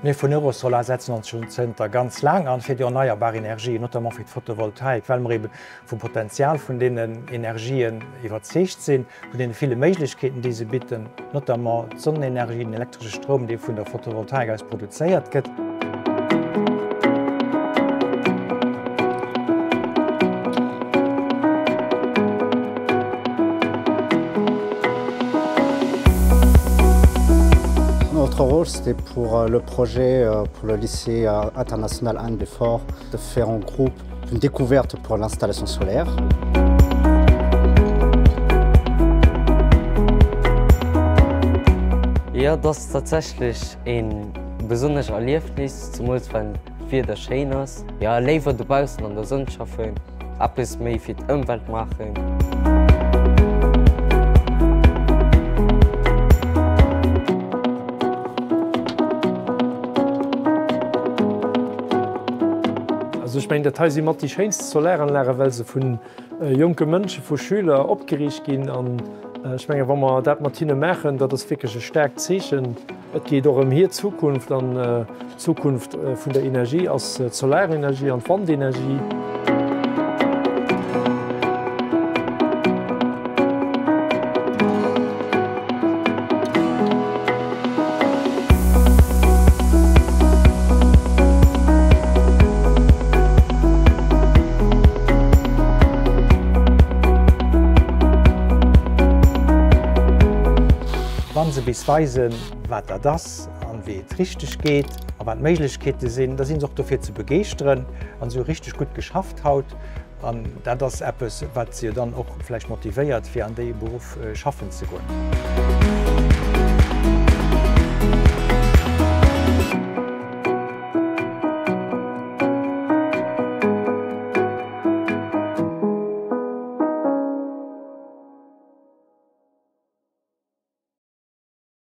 Mir vun Eurosolar setzen ons schonn zënter ganz laang an fir déi erneierbar Energien, notamment fir d'Photovoltaik, well mer ebe vum Potenzial vun deenen Energien iwwerzeegt sinn, vun deene ville Méiglechkeeten, déi se bidden, notamment d'Sonnenenergie, den elektresche Stroum, dee vun der Photovoltaik aus produzéiert gëtt. Notre rôle, c'était pour le projet pour le lycée international Anne Lefort de faire en groupe une découverte pour l'installation solaire. Jo, et ass tatsächlech e besonnesch Erliefnis, zemools wann d'Wieder schéin ass. Jo, léiwer dobaussen an der Sonn schaffen. Eppes méi fir d'Ëmwelt maachen. Also ech mengen, dat hei si mat déi schéinst Solaranlagen, well se vu jonke Mënschen, vu Schüler opgeriicht ginn. An ech menge wa mer dat mat hinne maachen, dat ass wierklech e staarkt Zeechen. Et geet och ëm hir Zukunft an d'Zukunft vun der Energie ass d'Solarenergie an d'Wandenergie. Wann se bis weisen, wat dat ass an wéi et richteg geet a wat d'Méiglechkeete sinn, da sinn se och dofir ze begeeschteren an se hu richteg gutt geschafft haut an dat ass eppes, wat se jo dann och vläicht motivéiert, fir an déi Beruff schaffen ze goen.